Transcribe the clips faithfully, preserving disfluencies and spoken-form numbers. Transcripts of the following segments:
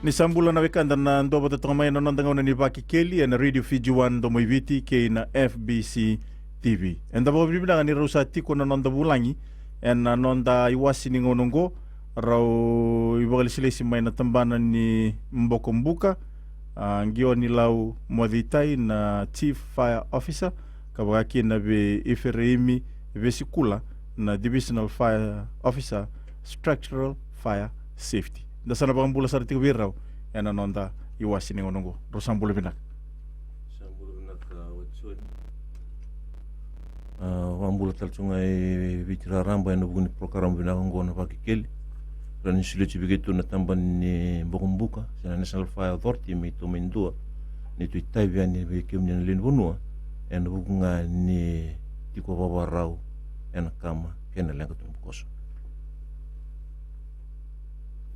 Ni sa bula na wekada na dua vata toka mai na noda gauna ni Vakekeli ena Radio Fiji One Domo i Viti kei na F B C T V. Eda vakavinavinaka ni rau sa tiko na noda vulagi ena noda iwasi ni gauna oqo, rau ivakalesilesi mai na tabana ni Bokobuka, a, Qionilau Mocetai na Chief Fire Officer, ka vaka kina vei Ifereimi Vesikula na Divisional Fire Officer, Structural Fire Safety. Da sa na vakabula sara tiko vei rau ena noda iwasi ni gauna oqo. Rau sa bula vinaka. Sa bula vinaka, o Joni. A, vakabula tale tu ga e Viti raraba ena vuku ni porokaramu vinaka oqo na Vakekeli. Rau ni solia tu vei keitou na tabana ni Bokobuka se na National Fire Authority me tou mai dua ni tou itavi yani vei kemuni na lewe ni vanua ena vuku ga ni tiko vavarau ena kama kei na leqa tubukoso.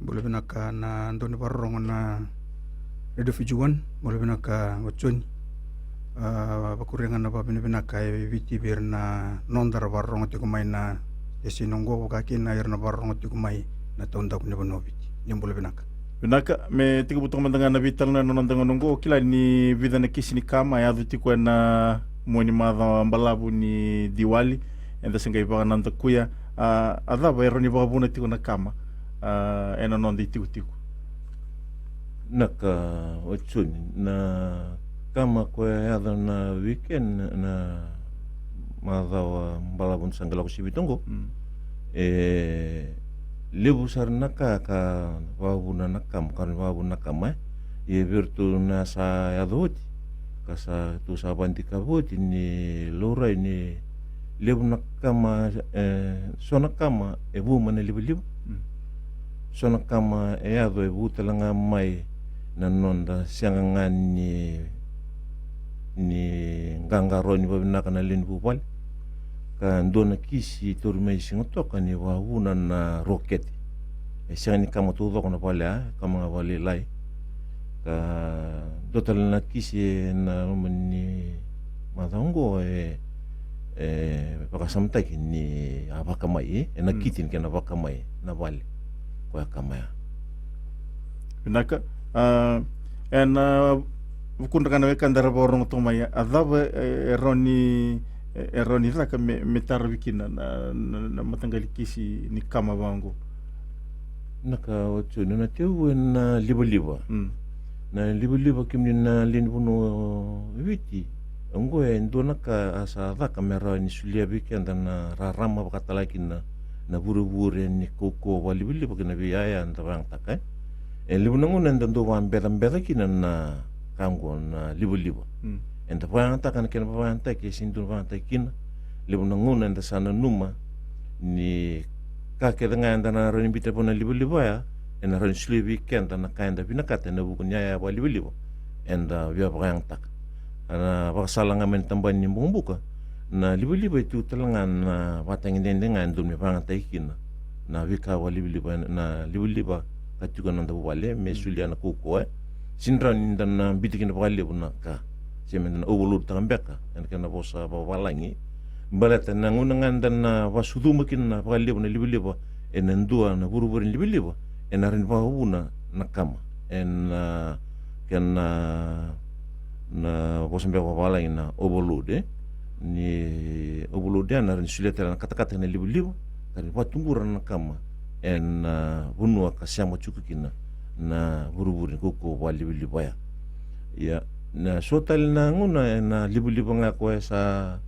Bula vinaka na dau ni vakarorogo na Radio Fiji One. Bula vinaka o Joni. A, vakuria ga na vakavinavinaka e Viti vei ira na noda ra vakarorogo tiko mai na station oqo, vaka kina ira na vakarorogo tiko mai na taudaku ni vanua o Viti. Ni bula vinaka. Vinaka, me tekivu toka mada ga na veitalanoa ena noda gauna oqo, o kila ni vica na kisi ni kama e yaco tiko ena mua ni macawa balavu ni Diwali, eda se qai vakanadakuya. A, a cava e rawa ni vakavuna tiko na kama, a, ena noda itikotiko? Na ka, o Joni, na kama koya e yaco na weekend, na macawa balavu ni sa qai lako sivita oqo. Mm. E levu sara na ka ka vakavuna na kama, ka rawa ni vakavuna na kama, e. Ia vei iratou na sa yaco oti ka sa tou sa vakadikeva oti ni laurai ni levu na kama, e, so na kama e vu mai na livaliva. Mm. So na kama e yaco e vu tale ga mai na noda sega ga ni, ni qaqarauni vakavinaka na lewe ni vuvale. Ka dua na kisi e tauri mai Sigatoka ni vakavuna na rokete. E sega ni kama taucoko na vale, a, kama ga vakalailai. Ka dua tale na kisi ena loma ni macawa oqo e, e vakasamataki ni a vakamai, e, ena, mm, kiti ni kena vakamai na vale. Koya kama ya. Vinaka. A, ena vukudra ga na wekada ra vakarorogo toka mai, a cava e, e rawa ni, e, e rawa ni caka me, me tarovi kina na, na, na mataqali kisi ni kama vaqo? Na ka, o Joni, na tevu ena livaliva. Mm. Na livaliva, kemuni na lewe ni vanua o Viti, oqo e dua na ka a sa caka me rawa ni solia vei keda na rarama vakatalega kina na vurevure ni kaukauwa vakalivaliva kei na veiyaya eda vakayagataka, e. E levu na gauna eda dau vakabecabeca kina na ka oqo na livaliva. Mm. Eda vakayagataka na kena vakayagataki, e sega ni dua na vakayagataki kina. Levu na gauna eda sa nanuma ni ka kece ga eda na rawa ni biuta vua na livaliva ya, ena rawa ni solia vei keda na ka eda vinakata ena vuku ni yaya vakalivaliva eda via vakayagataka. A, na vakasala ga mai na tabana ni Bokobuka, na livaliva e tu tale ga na vakatagedegede ga e dodonu me vakayagataki kina na veika vakalivaliva, na livaliva ka tiko ena noda vuvale me, mm, solia na kaukauwa, e. Sega ni rawa ni da na biuta kina vakalevu na ka, se me da na overload taka beka ena kena vosa vakavalagi. Baleta na gauna ga eda na vakasucuma kina na vakalevu na livaliva ena dua na vurevure ni livaliva, ena rawa ni vakavuna na kama. Ena kena, na vosa beka vakavalagi na overload, e. Ni overload ya na rawa ni solia tale na katakata na livaliva, ka rawa ni vakatubura na kama ena vanua ka sema tiko kina na vurevure ni kaukauwa vakalivaliva ya. Ia, na so tale na gauna ena livaliva ga koya sa,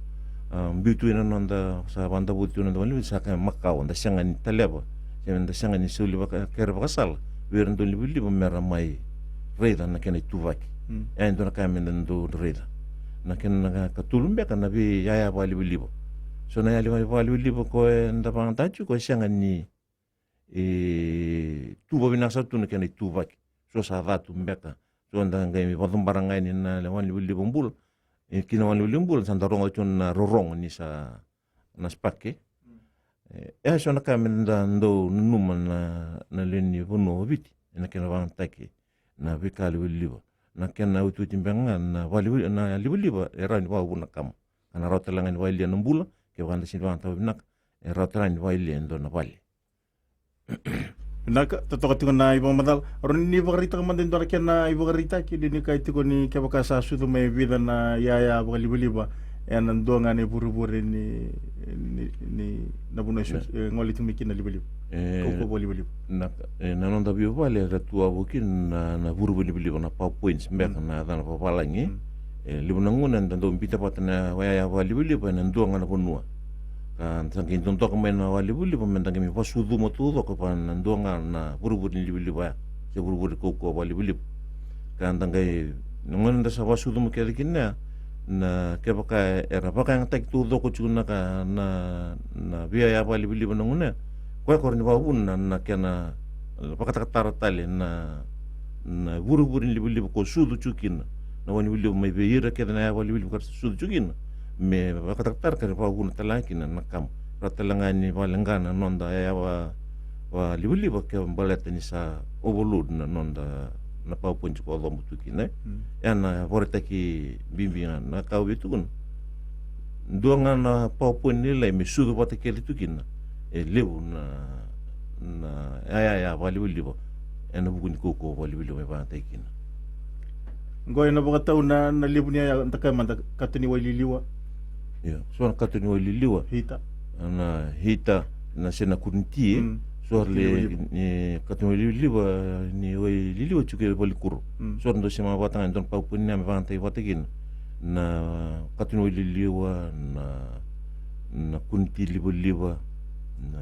a, biu tu ena noda, sa vakadavori tu ena noda vanua, sa ka makawa, da sega ni taleva, se da sega ni soli vaka, kere vakasala vei ira na dau livaliva me ra mai raica na kena ituvaki. Mm. E dua na ka me da dau raica na kena, na ka, katolu beka na veiyaya vakalivaliva. So na yaya vakalivaliva koya eda vakayagataka tiko e sega ni, e, tu vakavinaka sara tu na kena ituvaki. So sa ca tu beka. So da qai vakacobara ga yani na lewe ni livaliva bula. E, ki na lewe ni livaliva bula sa da rogoca tu na rorogo ni sa na spark, e. E, e so na ka me da dau nanuma na, na lewe ni vanua o Viti ena kena vakayagataki na veika livaliva. Na kena iotioti beka ga na vale, na livaliva e rawa ni vakavuna na kama. Ka na rawa tale ga ni vakayalia na bula, kevaka da sega ni vakayagataka vakavinaka, e rawa tale ga ni vakayalia e dua na vale. Vinaka, totoka tiko na ivakamacala. Rawa ni vakaraitaka mada e dua na kena ivakaraitaki, ni ni kaya tiko ni kevaka sa sucu mai e vica na iyaya vakalivaliva ena dua ga na ivurevure ni, ni, ni na vanua e su-, e gole tiko mai kina na livaliva. E, kaukauwa vakalivaliva. Na, e, na noda veivale era tu wavoki na, na vurevure ni livaliva, na power points, beka na yacana vavalagi. E levu na gauna eda dau biuta vata na iyaya vakalivaliva ena dua ga na vanua. Ka da sa qai dodoka mai na vakalivaliva me da qai mai vasucuma taucoko va na dua ga na vurevure ni livaliva ya, se vurevure kaukauwa vakalivaliva. Ka da qai, na gauna da sa vasucuma kece kina ya, na kevaka era vakayagataki taucoko tiko na ka, na, na veiiyaya vakalivaliva na gauna ya, koya ko rawa ni vakavuna na, na kena vakatakatara tale na, na vurevure ni livaliva ko sucu tiko kina. Na wa ni livaliva mai vei ira kece na iyaya vakalivaliva ka ra sucu tiko kina. Me vakatakatara ka ra vakavuna tale ga kina na kama. Rawa tale ga ni vakaleqa na noda iyaya va, vakalivaliva ke baleta ni sa overload na noda, na power point ko coba tu kina, e. Mm. Ia na vakaraitaki bibi ga na ka au via tukuna. Dua ga na power point lailai me sucu vata kece tu kina. E levu na, na iyaya vakalivaliva ena vuku ni kaukauwa vakalivaliva me vakayagataki kina. Qo ena vakatau na, na levu ni iyaya, da kaya mada kato ni wai liliwa. Io, so na kato ni wai liliwa. Heater. Na heater, na se na kuro ni ti. Mm. So ra le, livaliva. Ni kato ni wai liliwa, ni wai liliwa tiko e valikuro. Mm. So ra dau sema vata ga e dua na power point ya me vakayagataki vata kina. Na kato ni wai liliwa, na, na kuro ni ti livaliva, na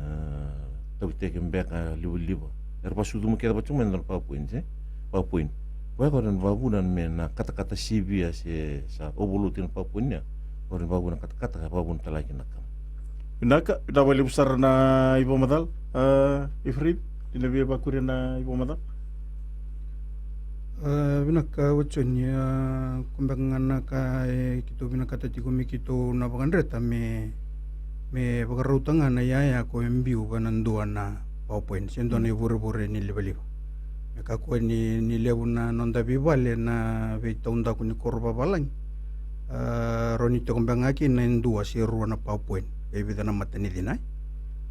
tauviteke beka livaliva. Era vasucuma kece vata tiko mai na dua na power point, e? Power point. Koya ko rawa ni vakavuna me na katakata sivia se sa overload na power point ya. Ko rawa ni vakavuna katakata, ka vakavuna tale ga kina na kama. Vinaka, vinaka vakalevu sara na ivakamacala. A, Efraim, ni na via vakuria na ivakamacala. A, vinaka, o Joni, a, ko beka ga na ka e keitou vinakata tiko me keitou na vakadreta me, me vakarauta ga na iyaya ko e biu va na dua na power point, se dua na ivurevure ni livaliva. Me kakua ni, ni levu na noda veivale na veitaudaku ni koro vavalagi. A, rawa ni tiko beka ga kina e dua se rua na power point, e vica na matanicina, e.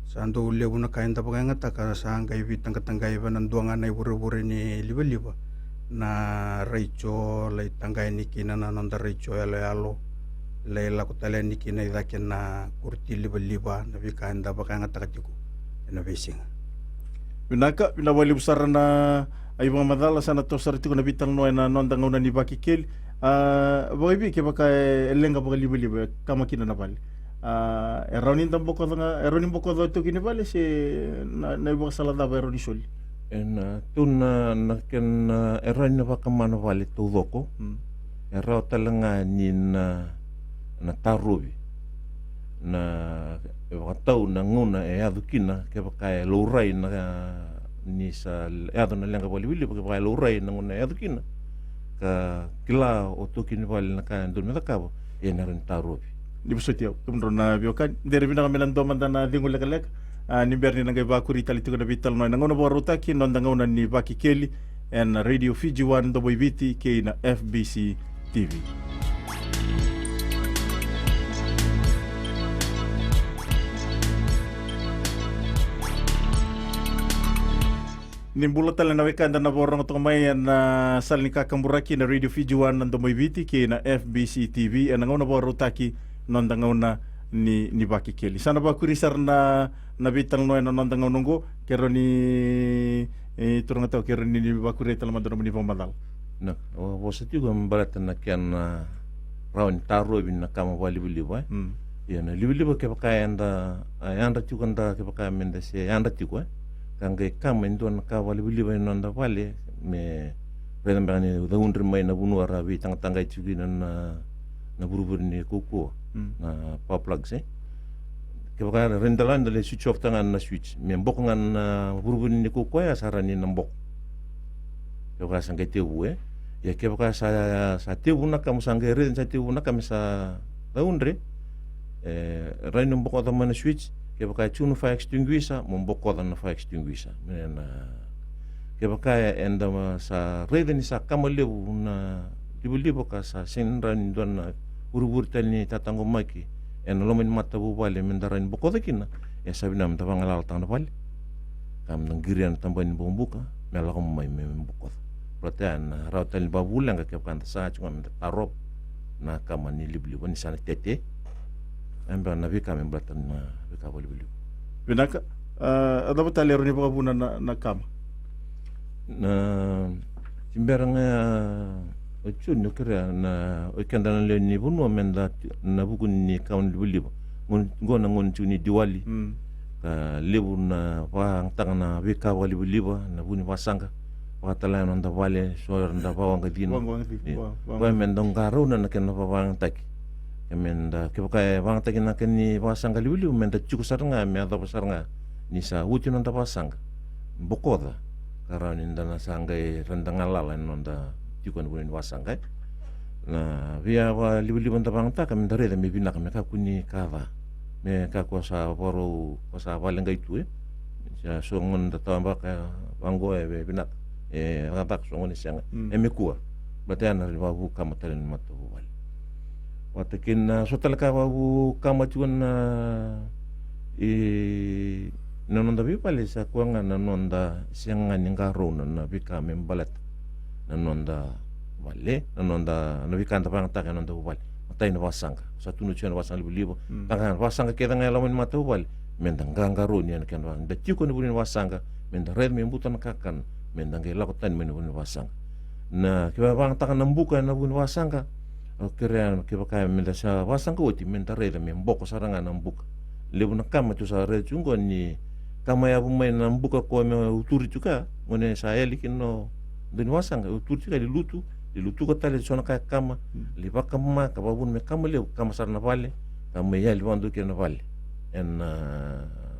Sa dau levu na ka eda vakayagataka, sa qai veitaqataqai va na dua ga na ivurevure ni livaliva. Na retio, lai taqa yani kina na noda retio yaloyalo, lai lako tale yani kina i cake na kuro ti livaliva, na veika eda vakayagataka tiko ena veisiga. Vinaka, vinaka vakalevu sara na ivakamacala, sa na toso sara tiko na veitalanoa ena noda gauna ni Vakekeli. A, vakaevei kevaka e, e leqa vakalivaliva, e kama kina na vale. A, e rawa ni da bokoca ga, e rawa ni bokoca e taukei ni vale se na, na ivakasala cava e rawa ni soli? Ena, a, tu na, na kena, e rawa ni na vakama na vale taucoko. Mm. E rawa tale ga ni na, na tarovi. Na, e vakatau na gauna e yaco kina, kevaka e laurai na, ni sa yaco na leqa vakalivaliva, kevaka e laurai na gauna e yaco kina. Ka kila o taukei ni vale na ka e dodonu me cakava, ia na rawa ni tarovi. Ni vosoti au, kemudrau na veiwekani, de ra vinaka me na dua mada na cegu lekaleka. A, ni bera ni na qai vakuri tale tiko na veitalanoa ena gauna vakarautaki, noda gauna ni Vakekeli, ena Radio Fiji One, Domoiviti, kei na F B C T V. Ni bula tale na wekada na vakarorogo toka mai ena sala ni kakaburaki na Radio Fiji One, na Domoiviti, kei na F B C T V, ena gauna vakarautaki, noda gauna ni, ni Vakekeli. Sa na vakuri sara na, na veitalanoa ena noda gauna oqo, ke rawa ni, e, turaga tau, ke rawa ni, ni vakuri tale mada nomuni vakamacala. Na, o, vosa tiko me baleta na kena, a, rawa ni tarovi na kama vakalivaliva, e? Mm. Ia na livaliva kevaka eda, a, yadra tiko da, kevaka meda se yadra tiko, e? Ka qai kama e dua na ka vakalivaliva ena noda vale, me raica beka ni caudre mai na vanua ra veitaqataqai tiko kina na, na vurevure ni kaukauwa, mm, na power plugs, e? Kevaka e rawa ni da lai switch off taka ga na switch, me boko ga na vurevure ni kaukauwa ya, sa rawa ni na boko. Kevaka sa qai tevu, e. Ia kevaka sa, sa tevu na kama, sa qai raica ni sa tevu na kama, sa caudre, e, rawa ni bokoca mai na switch. Kevaka e tiko na fire extinguisher, mo bokoca na fire extinguisher. Me na, kevaka eda sa raica ni sa kama levu na livaliva ka sa sega ni rawa ni dua na vurevure tale ni tataqomaki ena loma ni matavuvale meda rawa ni bokoca kina, e sa vinaka meda vagalalataka na vale. Ka meda qiria na tabana ni bokobuka me lako mai me bokoca. Baleta ya na rawa tale ni vakavuleqa kevaka eda saga tiko ga meda tarova na kama ni livaliva ni sa na tete. E bera na veika me baleta na veika vakalivaliva. Vinaka. A, a cava tale e rawa ni vakavuna na, na kama? Na, se bera ga ya, o Joni, o kerea na, o keda na lewe ni vanua meda, na vuku ni kama ni livaliva. Gauna, qo na gauna tiko ni Diwali. Mm. Ka levu na vakayagataka na veika vakalivaliva, na vuku ni vakasaqa. Vakatale na noda vale, so era da vakawaqacina. Vakawaqacina, io. Vaka, vaka. Koya meda qarauna na kena vakayagataki. Ke meda, kevaka e vakayagataki na kena vakasaqa livaliva, meda tiko sara ga, me yacova sara ga ni sa oti na noda vakasaqa. Bokoca. Ka rawa ni da na sa qai, ra da galala ena noda tiko ena vuku ni vakasaqa, e. Na veika vakalivaliva da vakayagataka, meda raica me vinaka, me kakua ni ka ca. Me kakua sa vakarau, ka sa vakaleqai tu, e. Sa so gauna da tabaka vaqo e vinaka. E cakacaka, so gauna e sega. Mm. E me kua. Baleta ya na rawa ni vakavukama tale ni matavuvale. Vata kei na so tale ka vakavukama tiko na, e, na noda veivale, sa koya ga na noda sega ni qarauna na veika me baleta na noda vale, na noda, na veika da vakayagataka ena noda vuvale. Matai na vakasaqa. Sa tukuna tiko na vakasaqa livaliva. Mm. Ka ga na vakasaqa kece ga e loma ni matavuvale, meda qaqarauni ena kena vaka, da tiko ena vuku ni vakasaqa, meda raica me buta na kakana, meda qai lako tani mai na vuku ni vakasaqa. Na, ke vakayagataka na buka ena vuku ni vakasaqa, au kerea, kevaka meda sa vakasaqa oti, meda raica me boko sara ga na buka. Levu na kama tu sa raica tu qo ni kama yavu mai na buka, koya me uturi tu ka, gauna sa yali kina na dau ni vakasaqa, e uturi tu ka, lai lutu, lai lutuka tale so na ka e kama, mm, lai vakama, ka vakavuna me kama levu, kama sara na vale, ka mai yali vakadua kina na vale. Ena,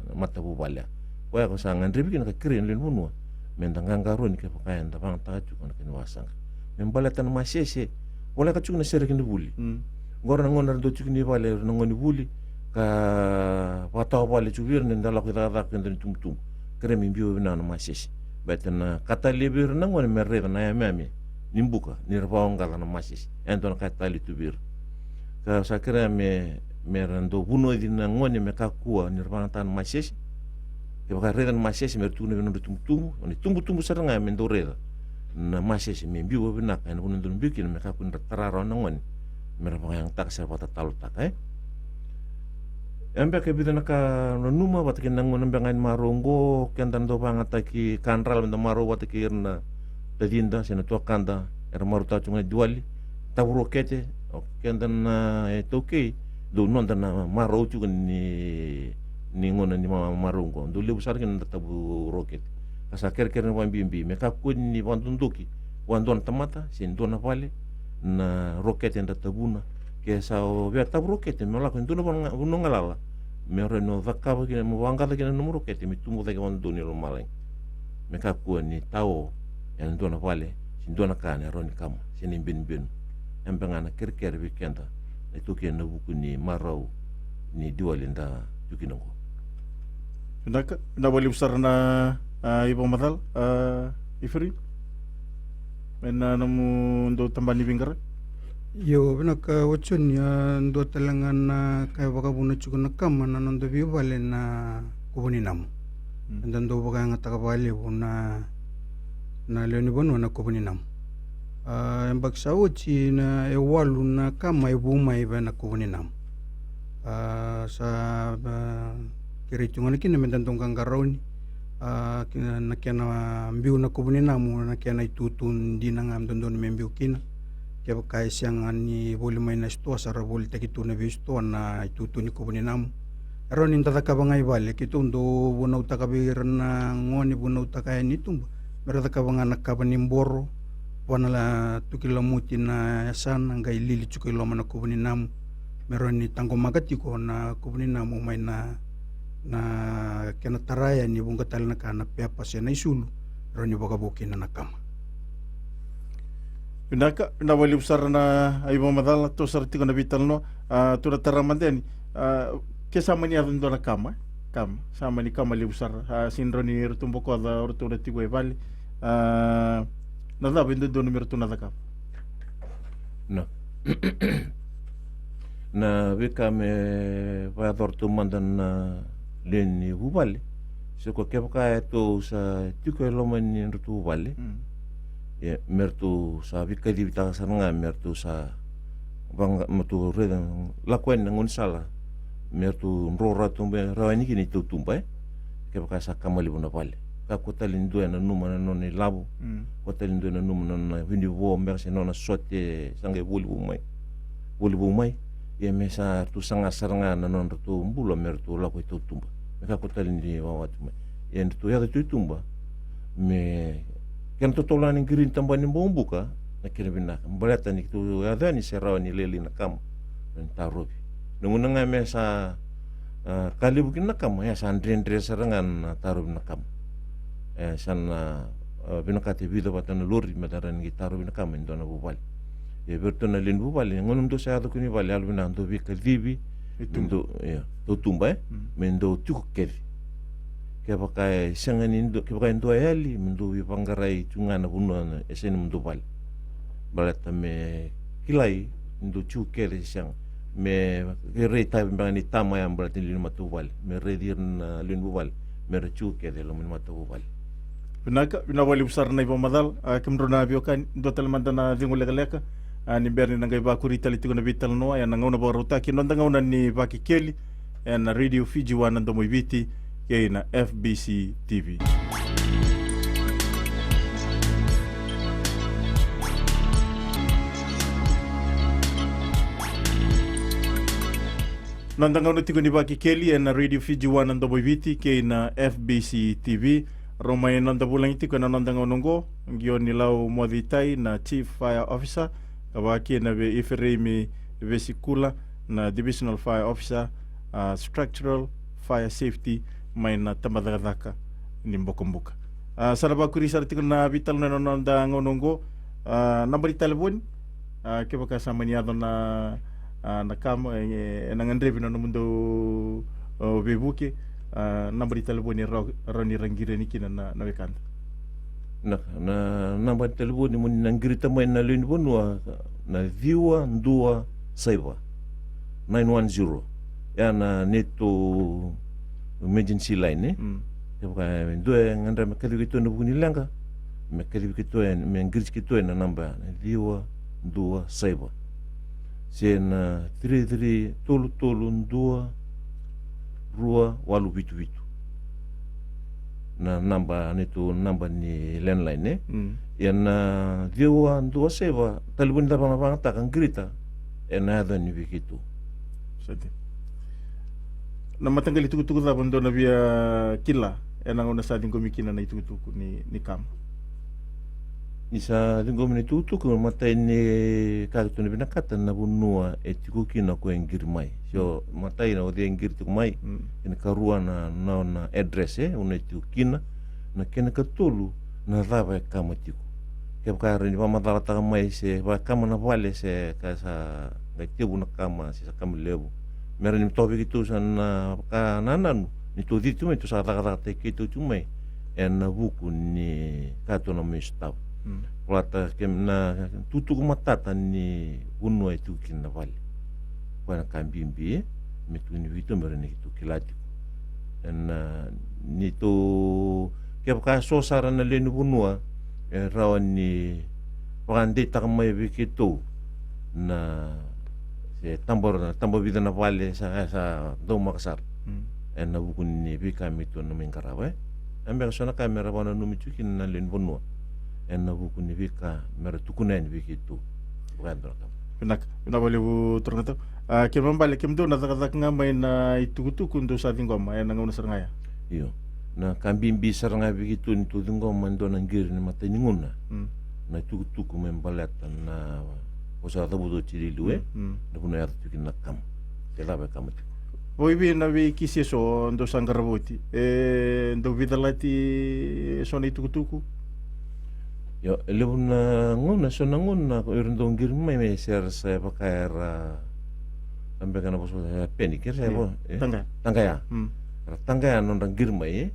a, matavuvale ya. Koya ko sa gadrevi kina ka kerei na lewe ni vanua meda qaqarauni kevaka eda vakayagataka tiko na kena vakasaqa. Me baleta na masese, voleka tiko na sereki ni vuli. Mm. Qori na gauna era dau tiko ni vale, na gone ni vuli, ka vakatawa vale tiko vei ira ni da lako i cakacaka kei na dau ni tubutubu. Kerei me biu vinaka na masese. Baleta na ka talei vei ira na gone me raica na yameyame ni buka, ni ra vakaoqaca na masese. E dua na ka talei tu vei ira. Ka sa kerea me, me ra dau vunauci na gone me kakua ni ra vakayagataka na masese. Kevaka raica na masese, me ra tukuna vei nodra itubutubu, o na itubutubu sara ga me dau raica na masese me biu vakavinaka, ena vanua dau biu kina, me kakua ni ra tara rawa na gone me ra vakayagataka se ra vakatatalotaka, e. E beka e vica na ka nanuma vata kei na gauna beka ga ni marau oqo, keda na dau vakayagataki ka drala meda marau vata kei ira na tacida se na tuakada era marautaka tiko ga na Diwali. Tavu rokete, o keda na, e, iTaukei, dau noda na marau tiko ni, ni gauna ni ma-, marau oqo. Dau levu sara kina na tavu rokete. Ka sa kerekere ni vakabibi me kakua ni vakadodoki vua e dua na tamata se dua na vale na rokete eda tavuna. Ke sa o via tavu rokete me lako e dua na vanua ga-, vanua galala, me rawa ni o cakava kina, mo vaqaca kina na nomu rokete me tubu cake vakadodonu i lomalagi. Me kakua ni tao ena dua na vale se dua na ka na rawa ni kama se na ibenubenu. E beka ga na kerekere vei keda na iTaukei ena vuku ni marau ni Diwali eda tu kina oqo. Vinaka, vinaka vakalevu sara na, a, ivakamacala, a, Iferi. Mai na nomu dau tabana ni veiqaravi. Io, vinaka, o Joni, a, dua tale ga na ka e vakavuna tiko na kama na noda veivale na kuvu ni namu. Mm. Eda dau vakayagataka vakalevu na, na lewe ni vanua na kuvu ni namu. A, yabaki sa oti na e walu na kama e vu mai vei na kuvu ni namu. A, sa, a, kerei tiko ga na kina meda dau qaqarauni, a, kina na kena biu na kuvu ni namu, na kena itutu dina ga me dodonu me biu kina. Kevaka e sega ni voli mai na sitoa, sa ra volitaki tu na veisitoa na itutu ni kuvu ni namu. E rawa ni da cakava ga i vale, keitou dau vunautaka vei ira na gone, vunautaka yani i tuba, me ra cakava ga na kava ni boro, vua na la-, tuki lamuti na yasana, qai lili tiko i loma na kuvu ni namu. Me rawa ni taqomaka tiko na kuvu ni namu mai na, na kena tara yani, vuqa tale na ka, na pepa se na isulu, rawa ni vakavo kina na kama. Vinaka, vinaka vakalevu sara na ivakamacala, toso sara tiko na veitalanoa, a, tou na tara mada yani, a, ke sa mani yaco e dua na kama, e? Kama, sa mani kama levu sara, a, sega ni rawa ni ratou bokoca o ratou na tiko e vale, a, na cava e dodonu me ratou na cakava? Na, na veika me vakayacora taumada na lewe ni vuvale, Se ko kevaka e tou sa tiko e loma ni dratou vale. Mm. Ia, me ratou sa veikacivitaka sara ga, me ratou sa vaqa, me ratou raica, lako yani na gaunisala. Me ratou dro ratou me rawa yani kina i tautuba, e. Kevaka sa kama levu na vale. Kakua tale ni dua e nanuma na nona ilavo. Mm. Kakua tale ni dua e nanuma na nona vinivo, me se nona sote, sa qai voli vou mai. Voli vou mai. Ia me sa ratou saga sara ga na nodratou bula me ratou lako i tautuba. Me kakua tale ni wawa tu mai. Ia ni ratou yaco i tautuba. Me kena totolo ga ni qiri ni tabana ni bokobuka, na kena vinaka. Baleta ni keitou yaco yani se rawa ni lailai na kama. Na ni tarovi. Na gauna ga me sa, a, ka levu kina na kama, ia sa dredre sara ga na tarovi na kama. E, sa na, a, vinakata e vica vata na lori, me da rawa ni qai tarovi na kama, e dua na vuvale. Ia vei iratou na lewe ni vuvale, gauna dou sa yaco kina i vale, yalovinaka dou veikacivi, me dou, ia, tautuba, e? Mm. Me dou tiko kece. Kevaka e sega ni dou, kevaka e dua e yali, me dou veivaqarai tu ga na vanua na, e sega ni dou vale. Baleta me kilai, me dou tiko kece se sega. Me rai tavi beka ni tama ya baleta ni lewe ni matavuvale. Me raici ira na lewe ni vuvale. Me ra tiko kece e loma ni matavuvale. Vinaka, vinaka vakalevu sara na ivakamacala. A, kemudrau na veiwekani, dua tale mada na cegu lekaleka. A, ni bera ni na qai vakuri tale tiko na veitalanoa, ena gauna vakarautaki, noda gauna ni Vakekeli, ena Radio Fiji One na Domo i Viti, kei na F B C T V. Noda gauna tiko ni Vakekeli ena Radio Fiji One na Domo i Viti kei na F B C T V. Rau mai noda vulagi tiko ena noda gauna oqo, Qionilau Mocetai na Chief Fire Officer, ka vaka kina vei Ifereimi Vesikula na Divisional Fire Officer, a, Structural Fire Safety mai na tabacakacaka ni bokobuka. A, sa na vakuri sara tiko na veitalanoa ena noda gauna oqo. A, naba ni talevoni, a, kevaka sa mani yaco na, a, na kama, e, e, ena gadrevi na nomudou, o, veivuke, a, naba ni talevoni e rawa, rawa ni ra qiri yani kina na, na wekada. Na, na naba ni talevoni mo ni na qirita mai na lewe ni vanua, na ciwa dua saiva, nine one zero. Ya na neitou emergency line, e? Mm. Kevaka e dua e gadreva me kacivi keitou ena vuku ni leqa, me kacivi keitou, e, me qiriti keitou ena naba ya, na ciwa dua saiva. Se na three three, tolu tolu dua rua walu vitu vitu. Na naba, neitou naba ni landline, e? Mm. Ia na ciwa dua saiva, talevoni cava ga vakayagataka, qirita, ena yaco yani vei keitou. Sa dina. Na mataqali tukutuku cava dou na via kila ena gauna sa ciqomi kina na itukutuku ni, ni kama? Ni sa ciqomi na itukutuku, matai ni ka keitou na vinakata na vanua e tiko kina ko e qiri mai. So, mm, matai na o cei e qiri tiko mai, mm, kena karua na, na, na address, e, vanua e tiko kina, na kena katolu na cava e kama tiko. Kevaka e rawa ni vakamacalataka mai se vakakama na vale se ka sa qai tevu na kama se sa kama levu. Me rawa ni toka vei keitou sa na vakanananu ni tou cici tu mai, tou sa cakacakataki keitou tu mai ena vuku ni ka tou na mai sotava. Mm. Volata ke na tukutuku matata ni vanua e tiko kina na vale. Koya na ka bibi, e, me tukuni vei keitou me rawa ni keitou kila tiko. Ena, a, ni tou, kevaka so sara na lewe ni vanua e rawa ni vakadeitaka mai vei keitou na, se taba, na taba vica na vale sa, sa daumaka sara. Mm. Ena vuku ni veika me keitou na mai qarava, e. E beka so na ka me ra vakananumi tiko kina na lewe ni vanua ena vuku ni veika me ra tukuna yani vei keitou. Vinaka, vinaka vakalevu turaga tau. A, kena ibalebale, kemudou na cakacaka ga mai na itukutuku dou sa ciqoma ena gauna sara ga ya? Io. Na ka bibi sara ga vei keitou ni tou ciqoma e dua na qiri ni matai ni gauna. Mm. Na itukutuku me baleta na, o sa cavuta oti i liu, e? Mm, mm. Na vanua e yaco tiko kina na kama. Se cava e kama tiko. Oi, vei na veikisi eso dou sa qarava oti, e dou veicalati eso na itukutuku? Io, e levu na gauna, so na gauna o ira dau qiri mai, me se ra sa vaka era, a, beka na vosa era panic, era sa, e, vo-, e, taqaya. Taqaya. Mm. Era taqaya na nodra qiri mai, e.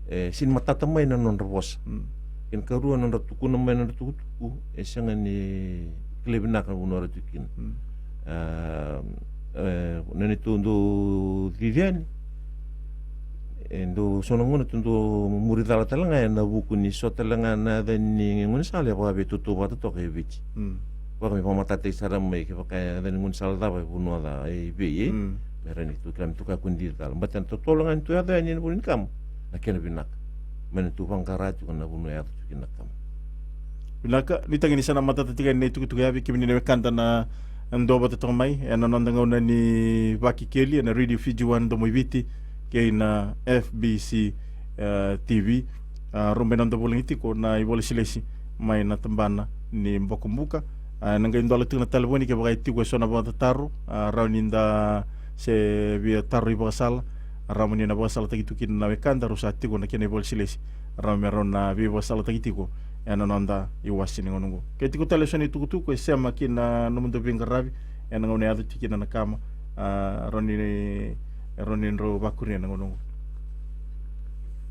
E sega ni matata mai na nodra vosa. Mm. Kena karua, na nodra tukuna mai na nodra tukutuku e sega ni kilai vinaka na vanua era tu kina. Mm. A, e, na neitou dau cici yani, E dau so na gauna tu dau muri cala tale ga ena vuku ni so tale ga na yaca ni gaunisala e vakaveitautauvata toka e Viti. Mm. Vaka me vakamatatataki sara mai kevaka e yaca ni gaunisala cava e vanua ca e vei, e? Mm. Me rawa ni tu kila me tu kakua ni cala. Baleta na totolo ga ni tu yaco yani ena vanua ni kama, na kena vinaka. Mai na tu vaqara tiko na vanua e yaco tiko kina na kama. Vinaka, nuitaki ni sa na matata tiko yani na itukutuku ya vei kemuni na wekada na duavata toka mai ena noda gauna ni Vakekeli ena Radio Fiji One Domo i Viti kei na F B C, eh, T V. A, rau mai noda vulagi tiko na ivakalesilesi mai na tabana ni Bokobuka. A, ena qai dola tiko na talevoni kevaka e tiko eso na vakatataro, a, rawa ni da se via taro ivakasala, a, rawa ni na vakasalataki tu kina na wekada, rau sa tiko na kena ivakalesilesi, rawa me rau na veivakasalataki tiko ena noda iwase ni gauna oqo. Ke tiko tale eso na itukutuku e sema ki na nomudou veiqaravi ena gauna e yaco tiko kina na kama, a, rawa ni, rawa ni drau vakuria na gauna oqo.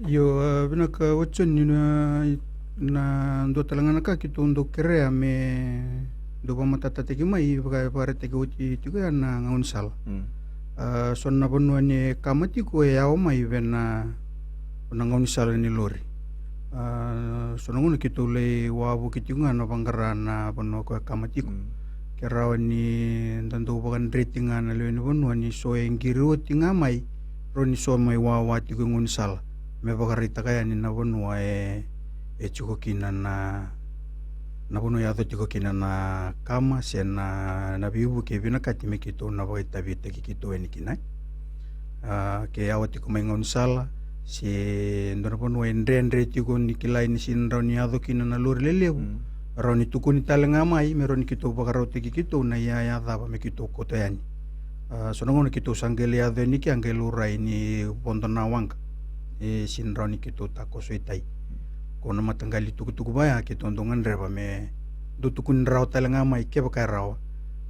Io, a, vinaka, oti Joni, na, na dua tale ga na ka keitou dau kerea me dau vakamatatataki mai, vaka, vakaraitaki oti tiko ya na gaunisala. Mm. A, so na vanua ni kama tiko e yawa mai vei na, na gaunisala ni lori. A, so na gauna keitou lai wavoki tiko ga na vaqara na vanua ko e kama tiko. Mm. Ke rawa ni da dau vakadreti ga na lewe ni vanua ni so e qiri oti ga mai, rawa ni so mai wawa tiko e gaunisala me vakaraitaka yani na vanua e, e tiko kina na, na vanua e yaco tiko kina na kama se na, na veivuke e vinakati me keitou na vakaitavitaki keitou yani kina. A, ke yawa tiko mai gaunisala se dua na vanua e dredre tiko ni kilai ni sega ni rawa ni yaco kina na lori lelevu, mm, rawa ni tukuni tale ga mai me rawa ni keitou vakarautaki keitou na iyaya cava me keitou kauta yani. A, so na gauna keitou sa qai lai yaco yani ke a qai laurai ni vodo na waqa, e sega ni rawa ni keitou takoso i tai. Ko na mataqali tukutuku vaya keitou dau gadreva me dau tukuni rawa tale ga mai kevaka e rawa,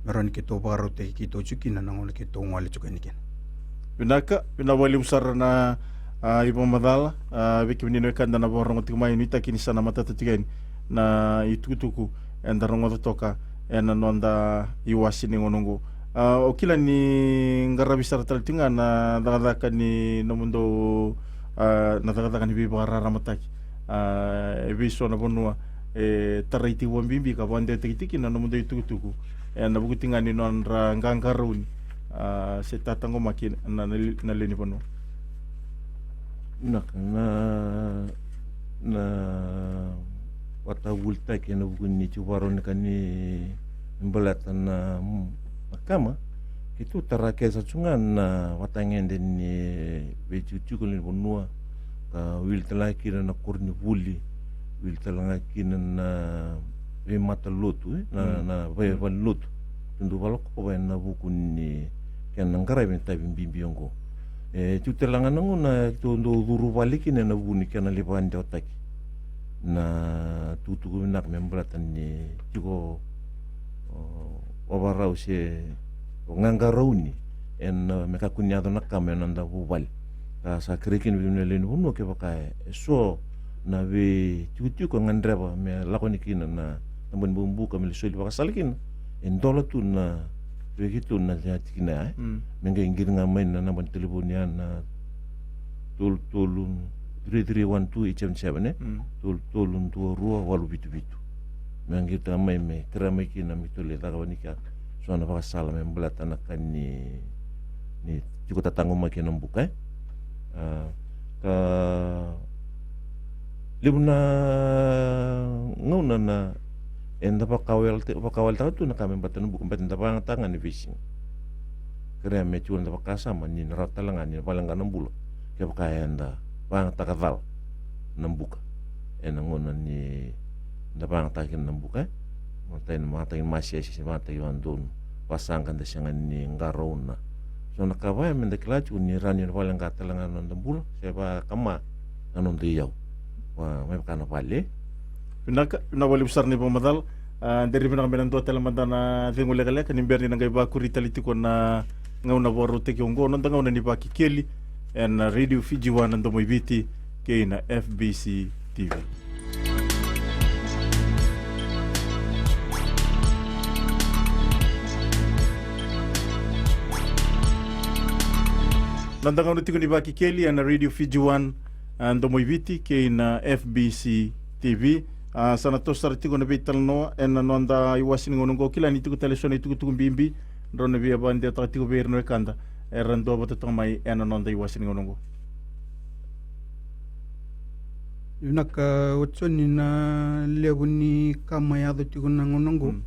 me rawa ni keitou vakarautaki keitou tiko kina na gauna keitou gole tiko yani kina. Vinaka, vinaka vakalevu sara na, a, ivakamacala, a, vei kemuni na wekada na vakarorogo tiko mai, nuitaki ni sa na matata tiko yani na itukutuku eda rogoca toka ena noda iwase ni gauna oqo. A, au kila ni qaravi sara tale tiko ga na cakacaka ni nomudou, a, na cakacaka ni veivakararamataki. A, e vei so na vanua e tarai tiko vakabibi ka vakadewataki tiko kina na nomudou itukutuku ena vuku tiko ga ni nodra qaqarauni, a, se tataqomaki na, na, na lewe ni vanua. Vinaka, na, na vatavulitaki ena vuku ni tiko vakarau ni ka ni baleta na, na kama, keitou tara kece sara tu ga na vatagede ni veitikotiko ni vanua, ka wili tale ga kina na koronivuli, wili tale ga kina na veimatalotu, e, na, mm, na veivalenilotu. Duadua vakalakova ena vuku ni kena qaravi na itavi bibi oqo. E, tu tale ga na gauna keitou dau curu vale kina ena vuku ni kena lai vakadewataki na tukutuku vinaka me baleta ni tiko, o, vavarau se, o, qaqarauni ena, me kakua ni yaco na kama ena noda vuvale. Ka sa kerei kina vei kemuni na lewe ni vanua kevaka e so na veitikotiko e gadreva me lako yani kina na tabana ni bukabuka me lai soli vakasala kina, e dola tu na vei keitou na tikina ya, e. Mm. Me qai qiri ga mai na naba ni talevoni ya na tolu tolu, three three one two eight seven seven, e. Mm. Tolu tolu dua rua walu vitu vitu. Me qiri ga mai, me kerea mai kina me keitou lai cakava yani kea so na vakasala me baleta na ka ni, ni tiko tataqomaki ena buka, e. A, ka levu na gauna na eda vakawale, vakawaletaka tu na ka me baleta na buka, baleta eda vakayagataka ga na veisiga. Kerea me tiko na noda vakasama ni na rawa tale ga ni na valeqa na bula kevaka eda vakayagataka cala na buka ena gauna ni da vakayagataka kina na buka, e. Matai na vakayagataki ni masese, se vakayagataki vakadodonu, vakasaqa, da sega ni qarauna. So na ka vaya meda kila tiko ni rawa ni na valeqa tale ga na noda bula se vakama na noda iyau, va, me vaka na vale. Vinaka, vinaka vakalevu sara na ivakamacala. A, de ri vinaka me na dua tale mada na cegu lekaleka ni bera ni na qai vakuri tale tiko na gauna vakarautaki oqo, noda gauna ni Vakekeli ena Radio Fiji One na Domo i Viti kei na F B C T V. Noda gauna tiko ni Vakekeli ena Radio Fiji One, a, Domo i Viti kei na F B C T V. A, sa na toso sara tiko na veitalanoa ena noda iwase ni gauna oqo. Kila ni tiko tale eso na itukutuku bibi drau na via vakadewataka tiko vei ira na wekada era duavata toka mai ena noda iwase ni gauna oqo. Vinaka, o Joni, na levu ni ka mai yaco tiko na gauna oqo. Mm.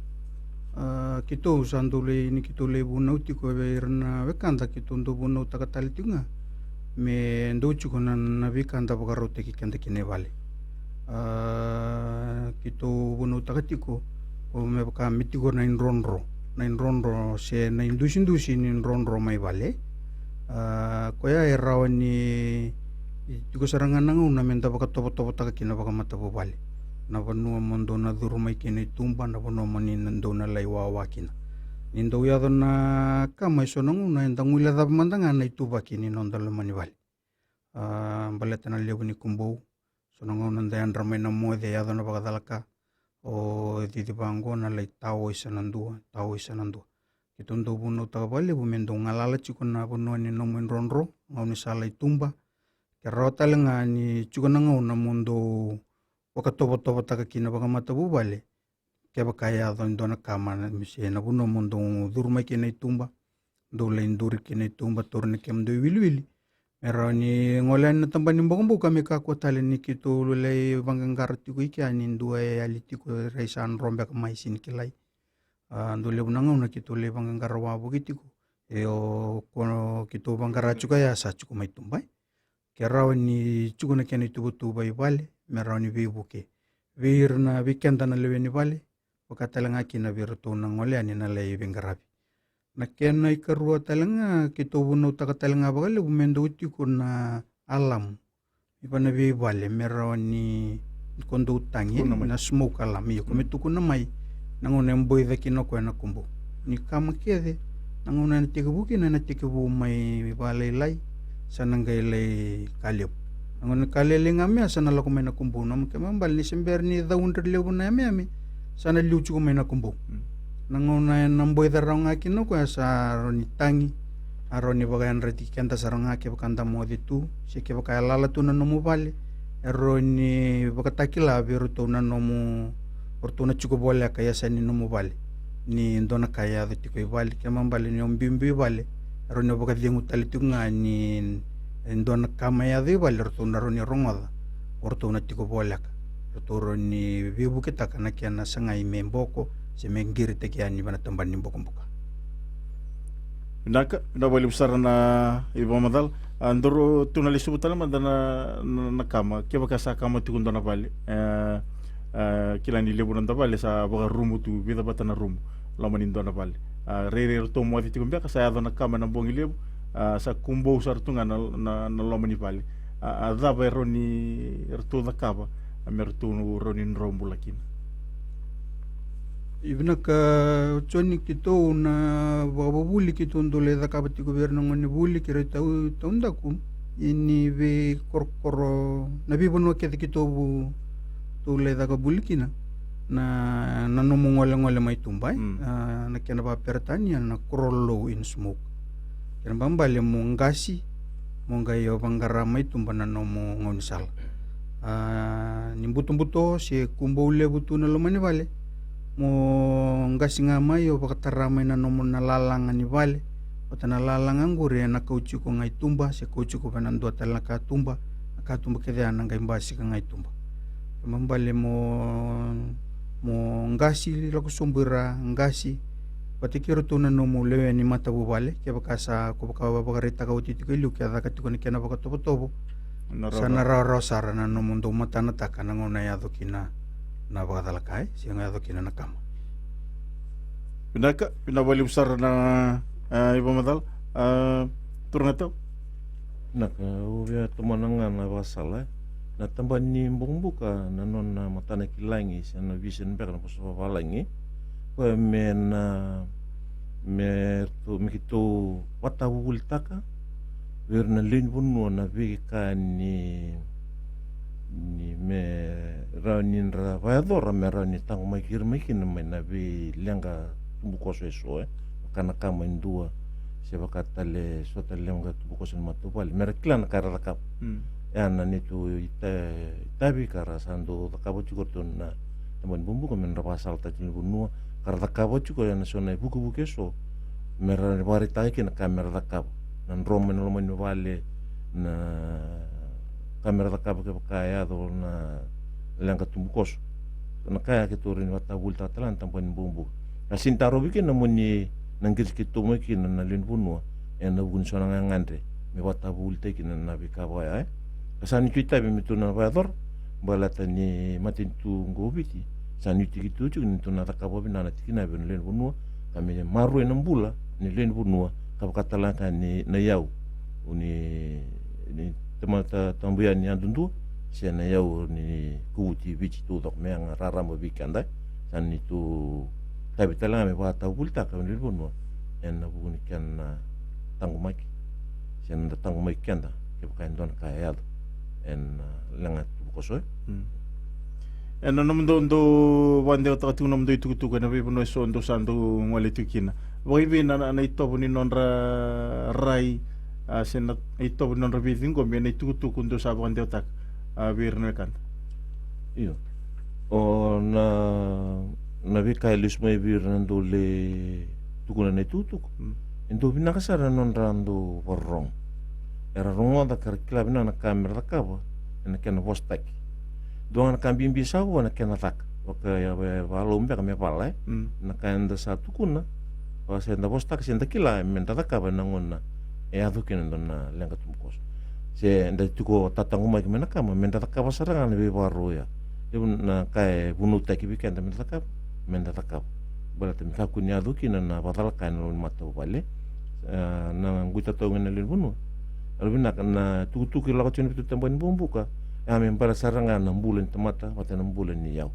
A, keitou sa dau lai, ni keitou lai vunau tiko vei ira na wekada, keitou dau vunautaka tale tiko ga me dau tiko na, na veika da vakarautaki keda kina i vale. A, keitou vunautaka tiko, o me vaka me tiko na idrodro, na idrodro se na idusidusi ni drodro mai vale. A, koya e rawa ni tiko sara ga na gauna me da vakatovotovotaka kina vakamatavuvale. Na vanua mo dou na curu mai kina i tuba, na vanua mo ni na dou na lai wawa kina. Ni dau yaco na kama, e so na gauna eda guilecava mada ga na ituvaki ni noda loma ni vale. A, baleta na levu ni kubou, so na gauna da yadra mai na moce, yaco na vakacalaka, o cici vaqo na lai tao i sa na dua, tao i sa na dua. Keitou dau vunautaka vakalevu me dou galala tiko na vanua ni nomu idrodro, gaunisala i tuba. Ke rawa tale ga ni tiko na gauna mo dou vakatovotovotaka kina vakamatavuvale, kevaka e yaco e dua na kama, na, se na vanua mo dou curu mai kina i tuba, dou lai duri kina i tuba, tauri na kemudou iwiliwili, me rawa ni gole yani na tabana ni bokoboka, me kakua tale ni keitou lai vaqaqara tiko i kea ni dua e yali tiko, rai sa dro beka mai, sega ni kilai. A, dau levu na gauna keitou lai vaqaqara wavoki tiko. E o ko keitou vaqara tiko ya sa tiko mai tuba, e. Ke rawa ni tiko na kena ituvatuva i vale me rawa ni veivuke vei ira na, vei keda na lewe ni vale, vaka tale ga kina vei iratou na gole yani na lai veiqaravi. Na kena ikarua tale ga, keitou vunautaka tale ga vakalevu me dau tiko na alamu i vana veivale me rawa ni ko dau tagi, tukuna mai, na smoke alarm, io, ko me, mm, tukuna mai na gauna e boica kina o koya na kubou. Ni kama kece, na gauna ena tekivu kina, ena tekivu mai vakalailai, sa na qai lai ka levu. Na gauna ka lailai ga mai ya sa na lako mai na kubou. Na kena ibalebale ni se bera ni caudre levu na yameyame, sa na liu tiko mai na kubou. Mm. Na gauna ena boica rawa ga kina o koya sa rawa ni tagi, a rawa ni vakayadrati keda sara ga kevaka da moce tu, se kevaka e lala tu na nomu vale, e rawa ni vakatakila vei iratou na nomu, o ratou na tiko voleka e yasa ni nomu vale, ni dua na ka e yaco tiko i vale. Kena ibalebale ni o biubiu i vale, e rawa ni o vakacegu tale tiko ga ni e dua na ka mai yaco i vale, o ratou na rawa ni rogoca o ratou na tiko voleka, ratou rawa ni veivuketaka na kena sagai me boko se me qiritaki yani vei na tabana ni bokoboka. Vinaka, vinaka vakalevu sara na ivakamacala. A, daru tu na lesuva tale mada na, na, na kama, kevaka sa kama tiko dua na vale. E, e, kila ni levu na noda vale sa vakarumu tu, vica vata na rumu loma ni dua na vale. A, rairai ratou moce tiko beka, sa yaco na kama ena bogi levu, a, sa kubou sara tu ga na, na, na loma ni vale. A, a cava e rawa ni ratou cakava, a, me ratou rawa ni dro bula kina? Io, vinaka Joni, keitou na vakavuvuli keitou dau lai cakava tiko vei ira na gonevuli kei ira tau, taudaku, ia ni veikorokoro, na veivanua kece keitou vu, tou lai caka vuli kina, na, na nomu golegole mai tuba, e? Mm. A, na kena vakaperetania na crawl low in smoke. Kena ibalebale mo qasi, mo qai o vaqara mai tuba na nomu gaunisala. A, ni butobuto se kubou levu tu na loma ni vale, mo qasi ga mai, o vakatara mai na nomu na lalaga ni vale. Vata na lalaga qori ena kauti iko ga i tuba, se kauti iko vei na dua tale na katuba, na katuba kece ya na qai basika ga i tuba. Kena ibalebale mo, mo qasi, lako sobu i ra, qasi vata kei iratou na nomu lewe ni matavuvale, kevaka sa ko vaka vakaraitaka oti tiko e liu, ke caka tiko na kena vakatovotovo, sa na rawarawa sara na nomu dau matanataka na gauna e yaco kina na vakacalaka, e, se ga yaco kina na kama. Vinaka, vinaka vakalevu sara na, a, ivakamacala. A, turaga tau. Vinaka, au via tomana ga na vakasala, e. Na tabana ni bokobuka, na nona matanakilagi se na vision beka na vosa vavalagi, koya me na, me ratou, me keitou vakatavuvulitaka vei ira na lewe ni vanua na veika ni, ni me rawa ni ra vakayacora me rawa ni taqomaki ira mai kina mai na veileqa tubukoso eso, e, vaka na kama e dua, se vaka tale so tale leqa tubukoso ni matavuvale me ra kila na ka era cakava. Mm. E a na neitou ita-, itavi ka ra sa dau cakava tiko o ratou na tabana ni bukabuka me ra vakasalataki na vanua, ka ra cakava tiko e na so na ivukevuke e so me ra vakaraitaka kina na ka me ra cakava, na dro mai na loma ni vale, na ka me ra cakava kevaka e yaco na leqa tubukoso. Na ka ya keitou rawa ni vakatavulitaka tale ga na tabana ni bukabuka. Ka sega ni tarovi kina mo ni na qiriti keitou mai kina na lewe ni vanua e na vuku ni so na gagadre me vakatavulitaki kina na veika vaka ya, e. Ka sa neitou itavi me tou na vakayacora baleta ni matanitu qo o Viti sa nuitaki tu tiko ni tou na cakava vinaka na tikina vei na lewe ni vanua, ka me maroroi na bula ni lewe ni vanua, ka vaka tale ga ni na iyau ni, ni tamata tabu ya ni yadudua, se na iyau ni kovuti Viti taucoko me yaga raraba vei keda. Sa neitou itavi tale ga me vakatavulitaka vei na lewe ni vanua e na vuku ni kena taqomaki, se na da taqomaki keda kevaka e dua na ka e yaco e na leqa tubukoso, e. Mm. E na nomudou dau vakadewataka tiko nomudou itukutuku e na veivanua e so dou sa dau gole tiko kina, vakaivei na, na, na itovo ni nodra rai, a, se na itovo ni nodra veiciqomi e na itukutuku dou sa vakadewataka, a, vei ira na wekada? Io. O na, na veika e lesu mai vei ira na dau lai tukuna na itukutuku. Mm. E dau vinaka sara na nodra dau vakarorogo. Era rogoca ka ra kila vinaka na ka me ra cakava e na kena vosataki. Dua ga na ka bibi sa vo na kena caka. Vaka ya, va-, vakalau beka me vala, e. Mm. Na ka eda sa tukuna, vaka se da vosataka, se da kila me da cakava e na gauna e yaco kina e dua na leqa tubukoso, se da tiko tataqomaki mai na kama, me da cakava sara ga na veivakarau ya. Levu na ka e vunautaki vei keda me da cakava, me da cakava. Baleta me kakua ni yaco kina na vakacalaka e na loma ni matavuvale. E, na qai tatau ga na lewe ni vanua, e vinaka na tukutuku e lako tiko e na vitu tabana ni bukabuka, e a me baleta sara ga na bula ni tamata vata na bula ni iyau.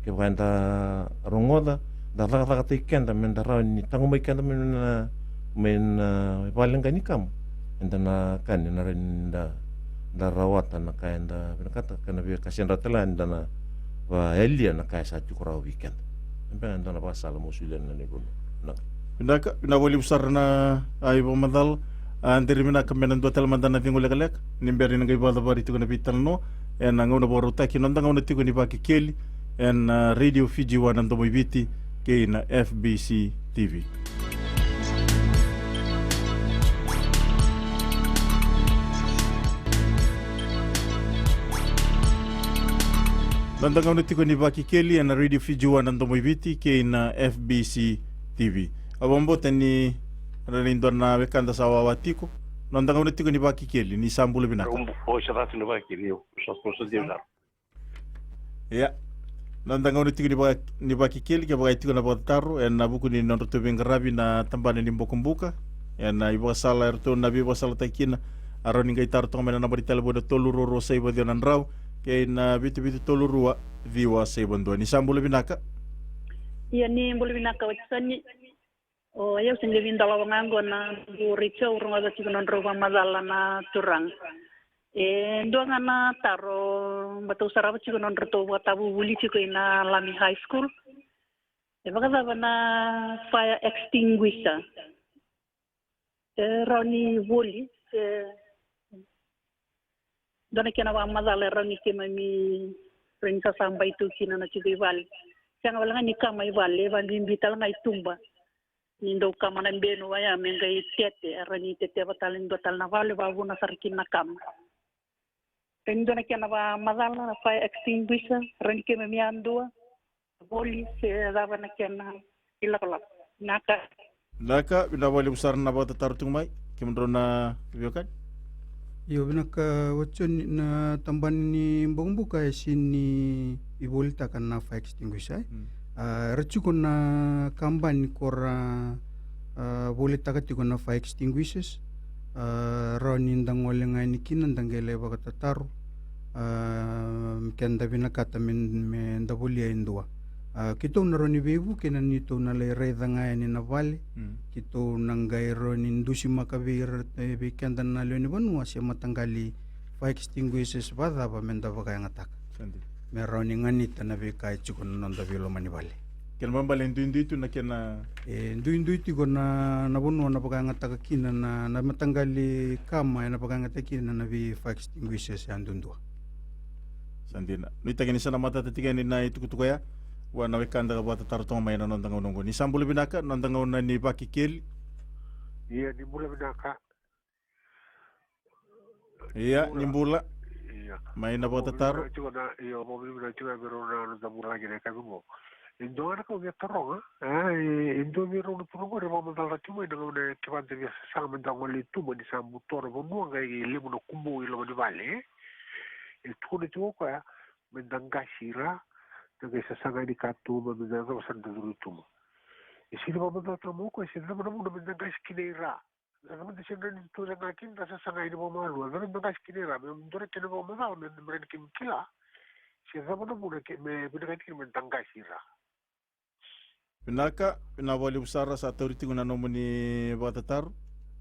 Kevaka eda rogoca, da cakacakataki keda me da rawa ni taqomaki keda mai na, mai na vale ga ni kama, eda na kani na rawa ni da, da rawata na ka eda vinakata, ka na veika se dra tale ga ni da na vakayalia na ka e sa tiko rawa vei keda. E beka e dua na vakasala mo solia na lewe ni vanua. Vinaka. Vinaka, vinaka vakalevu sara na, a, ivakamacala. A, deri vinaka me na dua tale mada na cegu lekaleka ni bera ni na qai vakacavari tiko na veitalanoa e na gauna vakarautaki, noda gauna tiko ni Vakekeli e na, a, Radio Fiji One na Domo i Viti kei na F B C T V. Noda gauna tiko ni Vakekeli e na Radio Fiji One na Domo i Viti kei na F B C T V. Au vakabauta ni rawa ni dua na wekada sa wawa tiko. Noda gauna tiko ni Vakekeli, ni sa bula vinaka. Au bu-, o, sa vatu ni Vakekeli, io. Sa, sa, sa, sa, sa. Ia. Noda gauna tiko ni va-, ni Vakekeli, kevaka e tiko na vakatataro e na vuku ni nodratou veiqaravi na tabana ni bokobuka e na ivakasala eratou na veivakasalataki kina, a rawa ni qai taro toka mai na naba ni talevoni na tolu rua rua saiva ciwa na drau kei na vitu vitu tolu rua ciwa saiva dua. Ni sa bula vinaka. Ia, ni bula vinaka Watisoni. O yau se qai vidolavi ga qo na dou retio, au rogoca tiko nodrau vakamacala na turaga. E dua ga na taro, baleta au sarava tiko nodratou vakatavuvuli tiko i na Lami High School. E vakacava na fire extinguisher? E rawa ni voli se dua na kena vakamacala e rawa ni keimami rawa ni sasabai tu kina na tiko i vale. Sega wale ga ni kama i vale, e vakabibi tale ga i tuba. Ni dau kama na benu vaya me qai tete, e rawa ni teteva tale ni dua tale na vale, vakavuna sara kina na kama. Rawa ni dua na kena vakamacala na fire extinguisher, rawa ni keimami yadua voli se cava na kena ilakolako. Vinaka. Vinaka, vinaka vakalevu sara na vakatataro tiko mai. Kemudrau na veiwekani. Io, vinaka Watisoni, na tabana ni bokobuka e sega ni volitaka na fire extinguisher, e? Mm. A, era tiko na kabani ko ra, a, volitaka tiko na fire extinguishers. A, rawa ni da gole ga yani kina da qai lai vakatataro. A, ke da vinakata me, me da volia e dua. A, keitou na rawa ni veivuke na neitou na lai raica ga yani na vale. Mm. Keitou na qai rawa ni dusimaka vei ira, e, vei keda na lewe ni vanua se mataqali fire extinguishers vakacava me da vakayagataka. Sa dina. Me rawa ni ganita na veika e tiko na noda veiloma ni vale. Kena ibalebale e duidui tu na kena. E duidui tiko na, na vanua na vakayagataka kina na, na mataqali kama ena vakayagataki kina na vei fire extinguishers yadudua. Sa dina. Nuitaki ni sa na matata tiko yani na itukutuku oya. Vua na wekada ka vakatataro toka mai ena noda gauna oqo. Ni sa bula vinaka, noda gauna ni Vakekeli. Ia, ni bula vinaka. Ia, ni bula. Ia. Mai na vakatataro. Vakavinavinaka tiko na, io, vakavinavinaka tiko na vei rau na noda vulagi na yakavi oqo. E dua ga na ka au via taroga, e, e dua vei rau na turaga qori e vakamacala tiko mai na gauna kevaka da via sasaga meda gole i tuba ni sa buto na vanua qai levu na kubou i loma ni vale. E tukuna tiko o koya, meda qasi i ra, da qai sasaga yani i katuba, meda yacova sara da curu i tuba. E sega ni vakamacala tale mai o koya se cava na vuna meda qasi kina i ra. Na cava da sega ni tucake ga kina, da sasaga yani vakamalua. Cava me qasi kina i ra, me dua na kena vakamacala me, me rawa ni keimami kila. Se cava na vuna ke, me vinakati kina meda qasi i ra. Vinaka, vinaka vakalevu sara, sa tauri tiko na nomuni vakatataro.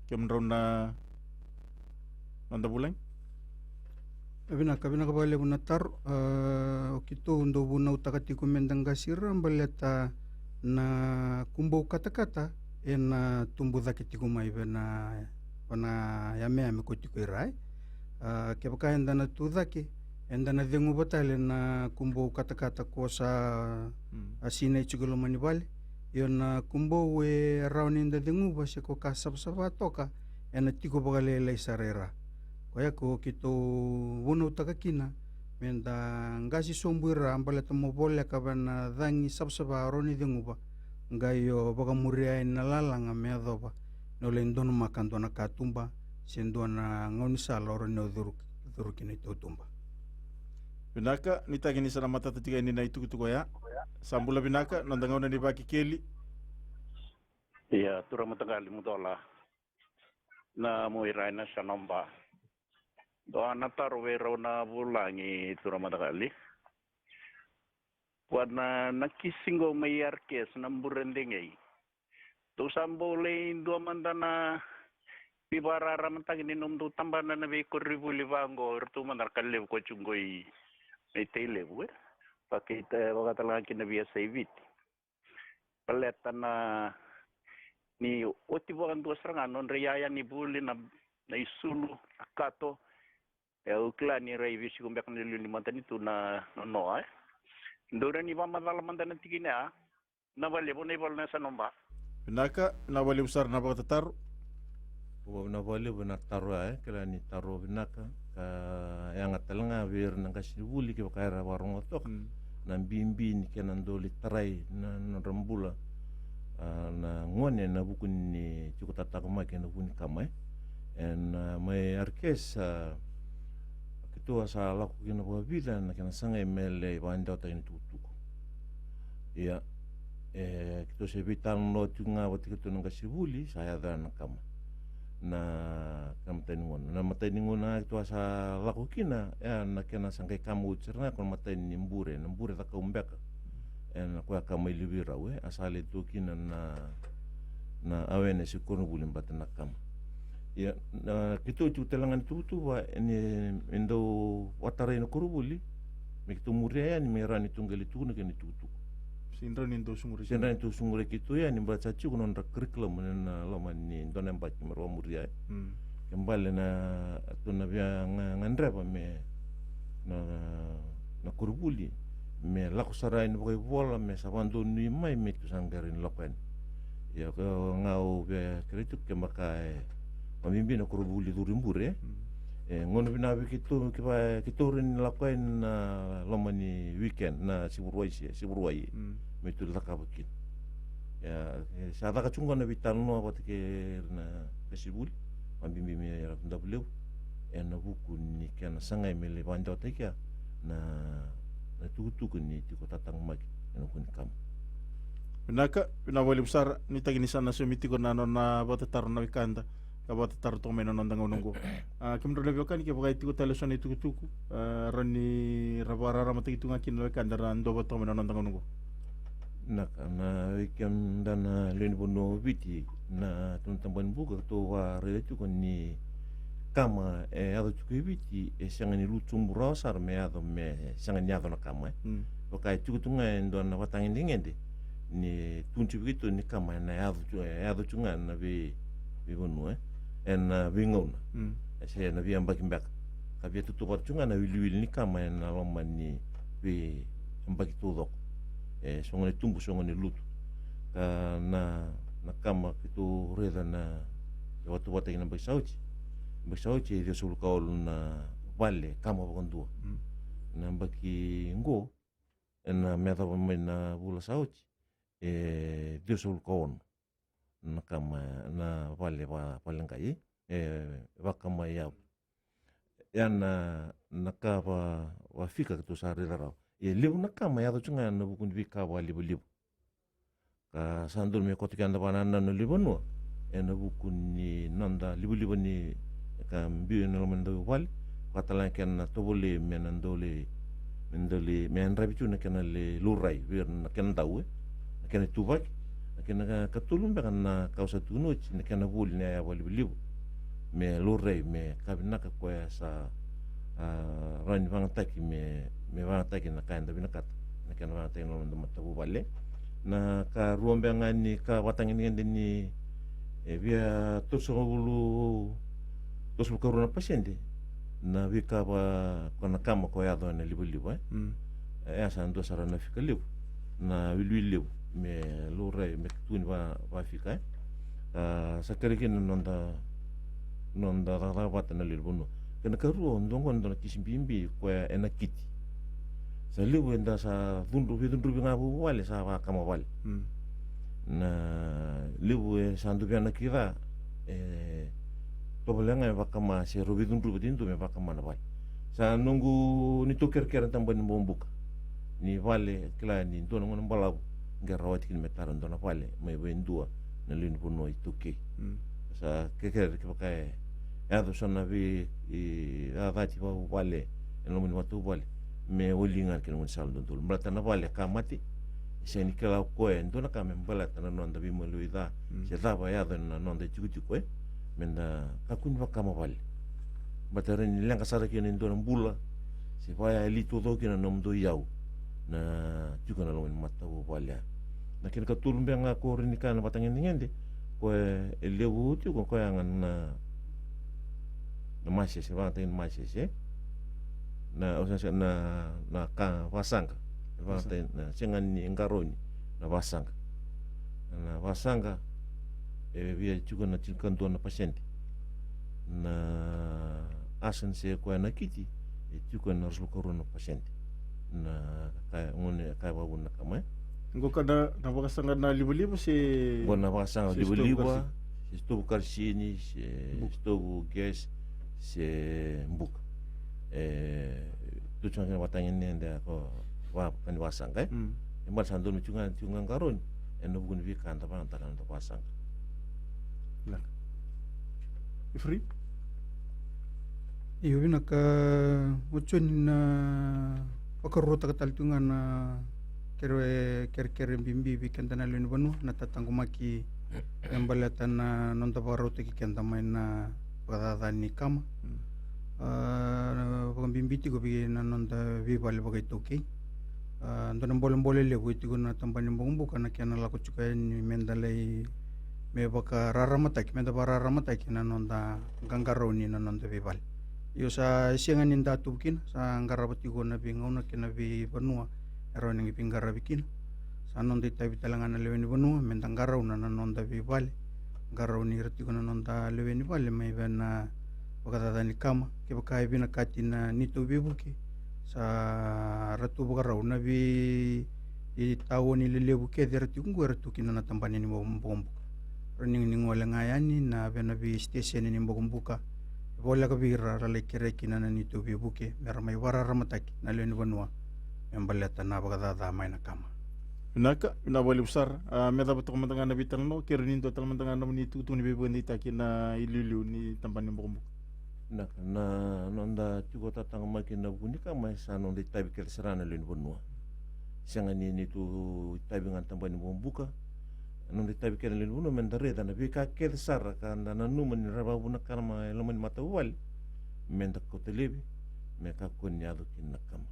Kemudrau na noda vulagi. Vinaka, vinaka vakalevu na taro. A, o keitou dau vunautaka tiko meda qasi i ra baleta na kubou katakata ena tubu cake tiko mai vei na, vei na yameyame ko tiko i ra, e. A, kevaka eda na tu cake, eda na ceguva tale na kubou katakata ko sa, mm, a sinai tiko e loma ni vale. Io, na kubou e rawa ni da ceguva se ko ka savasava toka, ena tiko vakalailai sara i ra. Koya ko keitou vunautaka kina meda qasi sobu i ra baleta mo voleka vei na cagi savasava o rawa ni ceguva. Qai o vakamuria yani na lalaga me yacova ni o lai donumaka dua na katuba se dua na gaunisala o rawa ni o curu, curu kina i tautuba. Vinaka, nuitaki ni sa na matata tiko yani na itukutuku oya. Sa bula vinaka, noda gauna ni Vakekeli. Ia, turaga mataqali Mutola. Na Muirai na Sanoba. Dua na taro vei rau na vulagi, turaga mataqali. Vua na, na kisi qo mai Arkes na bure degei. Tou sa bau lai dua mada na veivakararamataki ni nomudou tabana na veikoronivuli vaqo, iratou mada na ka levu ko tiko qo i, i Tailevu, e. Vaka, e, vaka tale ga kina na veiyasai Viti. Baleta na, ni oti vakadua sara ga nodra iyaya ni vuli na, na isulu, na kato. E, au kila ni ra iveisiko beka na liuliu ni matanitu na, na noa, e. Dou rawa ni vakamacala mada na tikina ya. Vinaka vakalevu na ivalu na Sanoba. Vinaka, vinaka vakalevu sara na vakatataro. Ua, vinaka vakalevu na taro ya, e, kila ni taro vinaka, ka yaga tale ga vei ira na qasenivuli kevaka era vakarogoca toka. Mm. Na bibi ni kena dau lai tarai na nodra bula, a, na gone ena vuku ni tiko tataqomaki ena vuku ni kama, e. Ena, a, mai Arkes, a, keitou a sa lako kina vakavica na kena sagai me lai vakadewataki na itukutuku. Ia, e, keitou se veitalanoa tiko ga vata kei keitou na qasenivuli, sa yaco na kama. Na kena imatai ni gauna. Na imatai ni gauna keitou a sa lako kina, e, na kena sa qai kama oti sara ga ko na imatai ni bure, na bure cakau beka. E, na koya ka mai liu vei rau, e, a sa lai tu kina na, na awareness e koronivuli baleta na kama. Ia, na, keitou tiko tale ga ni tuvatuva, e, ni, e dau vakatarai na koronivuli me keitou muria yani me rawa ni tou qai lai tukuna kina na itukutuku. Sega ni rawa ni dau sugurai. Sega ni rawa ni tou sugurai keitou yani, baleta sa tiko na nodra curriculum ena loma ni dua na yabaki me ra vakamuria. Mm. Ke bale na, tou na via ga, gadreva me na, na koronivuli me lako sara yani vakaivola, me sa vakadonui mai me tou sa qai rawa ni lako yani. Ia, ko ga au via kerei tiko, kevaka e vakabibi na koronivuli curu i bure, e. Mm. E gauna vinaka vei keitou, kevaka keitou rawa ni lako yani na loma ni weekend, na Siga Vakarauwai, se Siga Vakarauwai. Mm. Me tou cakava kina. Ia, e, sa caka tiko ga na veitalanoa vata kei ira na qasenivuli, vakabibi mai Ratu Davulevu, ena vuku ni kena sagai me lai vakadewataki kea na, na itukutuku ni tiko tataqomaki ena vuku ni kama. Vinaka, vinaka vakalevu sara, nuitaki ni sa na saumi tiko na nona vakatataro na wekada ka vakatataro toka mai na noda gauna oqo. A, kemudrau na veiwekani, kevaka e tiko tale eso na itukutuku, a, rawa ni ra vakararamataki tu ga kina na wekada ra duavata toka mai na noda gauna oqo. Na ka, na, vei keda na lewe ni vanua o Viti, na tuna tabana ni buka, keitou vakaraica tiko ni kama e yaco tiko i Viti, e sega ni lutu sobu rawa sara me yaco, me sega ni yaco na kama, e. Mm. Vaka e tiko tu ga e dua na vatagedegede, ni tu tiko vei keitou ni kama ena yaco tu, e yaco tu ga ena vei, veivanua, e, ena veigauna. Mm. E se na veiyabaki beka. Ka via tautauvata tu ga na wiliwili ni kama ena loma ni veiyabaki taucoko. E, so gone tubu, so gone lutu. Ka na, na kama keitou raica na vatuvata kina yabaki sa oti. Yabaki sa oti e ciwasagavulu ka walu na vale kama vakadua. Mm. Na yabaki qo, ena me yacova mai na vula sa oti, e ciwasagavulu ka ono na kama, na vale va, vale qai, e, vakama i yavu. Ia na, na ka va, vafika keitou sa raica rawa. E levu na kama e yaco tu ga ena vuku ni veika valivaliva. Ka sa dodonu me koto keda vakanananu na lewe ni vanua ena vuku ni noda livaliva ni ka biu ena loma ni noda vuvale. Vakatalega kena tovolei me na dau lai, me dau lai, me yadravi tu na kena lai laurai vei ira na kena dau, e, na kena ituvaki. Na kena ka, katolu beka na ka au sa tukuna oti, na kena voli na yaya vakalivaliva me laurai, me ka vinaka koya sa, a, rawa ni vagataki, me, me vagataki na ka eda vinakata, na kena vagataki na loma ni noda matavuvale. Na karua beka ga ni ka vakatagedegede ni, e, via tolusagavulu, tolusagavulu ka rua na pasede na veika va, ko na kama ko yaco ena livaliva, e. Mm. E, a sa dua sara na fika levu, na wiliwili levu me laurai, me tukuni va, vafika, e. A, sa kerei kina na noda, noda cakacaka vata na lewe ni vanua. Kena karua, dua qo na dua na kisi bibi koya e nakiti. Sa levu eda sa cudru, veicudruvi ga vuvale sa vakama vale. Mm. Na levu e sa dau via nakita, e, tovolea ga me vakama, se rau veicudruvi vata e dua me vakama na vale. Sa noqu, neitou kerekere na tabana ni bokobuka ni vale, kila ni dua na gauna balavu qai rawati kina me tara dua na vale mai vei dua na lewe ni vanua iTaukei. Mm. Sa kerekere kevaka e yaco so na vei, e, cacati vakavuvale ena loma ni matavuvale, me wali ga na kena gaunisala dodonu. Baleta na vale ka mate, e sega ni kila o koya e dua na ka me baleta na noda veimaliwai ca, mm, se cava e yaco ena noda itikotiko, e. Meda kakua ni vakama vale. Baleta e rawa ni leqa sara kina e dua na bula, se vakayali taucoko kina na nomudou iyau na tiko ena loma ni matavuvale ya. Na kena katolu beka ga ko rawa ni kaya na vakatagedegede, koya e levu tiko, koya ga na, na masese, vakayagataki na masese. Na, na, na ka vasaqa. Vasaqa. Vakayagataki na, sega ni qarauni na vasaqa. Na vasaqa e via tiko na tinikadua na pasede. Na asana se koya nakiti e tiko ena ruasagavulu ka rua na pasede. Na ka, gone ka vakavuna na kama, e. Qo ka na, na vakasaqa na livaliva se, qo na vakasaqa se livaliva, se sitovu karisini, se buka, sitovu gas, se buka. E, tu tiko ga kina vakatagedegede ko va, ka ni vasaqa, e. Mm. E baleta sa dodonu me tiko ga, tiko ga qarauni ena vuku ni veika eda vakayagataka ena noda vasaqa. Vinaka. Ifri? Io, vinaka, o Joni, na vakaruruataka tale tu ga na kere, kerekere bibi vei keda na lewe ni vanua, na tataqomaki me baleta na noda vakarautaki keda mai na vakacaca ni kama. Mm. A, vakabibi tiko vei na noda veivale vakaitaukei. A, dua na bolebole levu e tiko na tabana ni bokobuka na kena lako tiko yani meda lai, me vakararamataki, meda vakararamataki na noda qaqarauni na noda veivale. Io, sa sega ni da tubu kina, sa qarava tiko na veigauna kei na veivanua e rawa ni veiqaravi kina. Sa noda itavi tale ga na lewe ni vanua meda qarauna na noda veivale, qarauni ira tiko na noda lewe ni vale mai vei na vakacaca ni kama. Kevaka e vinakati na neitou veivuke, sa ra tu vakarau na vei, e, taoni lelevu kece era tiko qo, era tu kina na tabana ni bokobuka. Ra ni, ni gole ga yani na vei, na veisiteseni ni bokobuka, voleka vei ira ra lai kerea kina na neitou veivuke me ra mai vakararamataki na lewe ni vanua me baleta na vakacaca mai na kama. Vinaka, vinaka vakalevu sara. A, me cava toka mada ga na veitalanoa, kei ira ni dua tale mada ga na nomuni itukutuku ni veivakadeitaki na iliuliu ni tabana ni bokobuka. Vinaka, na noda tiko tataqomaki ena vuku ni kama e sa noda itavi kece sara na lewe ni vanua. Sega ni neitou itavi ga na tabana ni bokobuka. Noda itavi kece na lewe ni vanua meda raica na veika kece sara ka da nanuma ni ra vakavuna na kama e loma ni matavuvale, meda kauta laivi me kakua ni yaco kina na kama.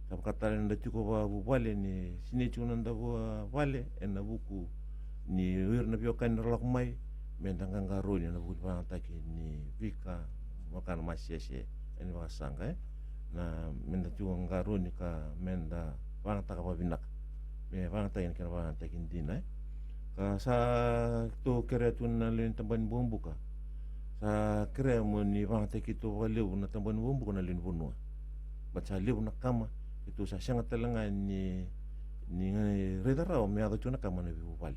Sa vaka tale ni da tiko vakavuvale ni sinai tiko na noda vuvale ena vuku ni o ira na veiwekani ra lako mai, me da qaqarauni ena vuku ni vakayagataki ni veika vaka na masese, e ni vakasaqa, e. Na me da tiko qaqarauni ka me da vakayagataka vakavinaka. Me vakayagataki na kena vakayagataki dina, e. Ka sa keitou kerea tu na lewe ni tabana ni bokobuka. Sa kerea mo ni vakayagataki keitou vakalevu na tabana ni bokobuka na lewe ni vanua. Baleta sa levu na kama, keitou sa sega tale ga ni, ni raica rawa me yaco tiko na kama na veivuvale.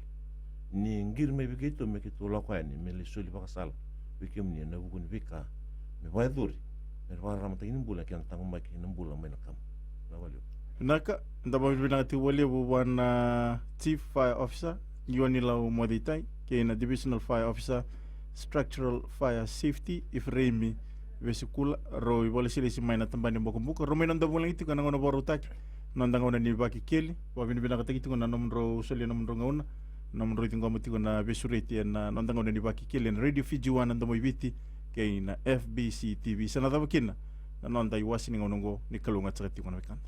Ni qiri mai vei keitou me keitou lako yani, me lai soli vakasala vei kemuni ena vuku ni veika me vakayacori, me vakararamataki ni bula kei na taqomaki na bula mai na kama. Na vakalevu. Vinaka, da vakavinavinaka tiko vakalevu vua na Chief Fire Officer, Ionilau Mocetai, kei na Divisional Fire Officer, Structural Fire Safety, Ifereimi Vesikula, rau ivakalesilesi mai na tabana ni bokobuka, rau mai noda vulagi tiko ena gauna vakarautaki, noda gauna ni Vakekeli. Vakavinavinakataki tiko na nomudrau solia nomudrau gauna, nomudrau ciqoma tiko na veisureti ena noda gauna ni Vakekeli ena Radio Fiji One, na Domo i Viti, kei na F B C T V. Sa na cava kina na noda iwase ni gauna oqo, ni kalougata saka tiko na wekada.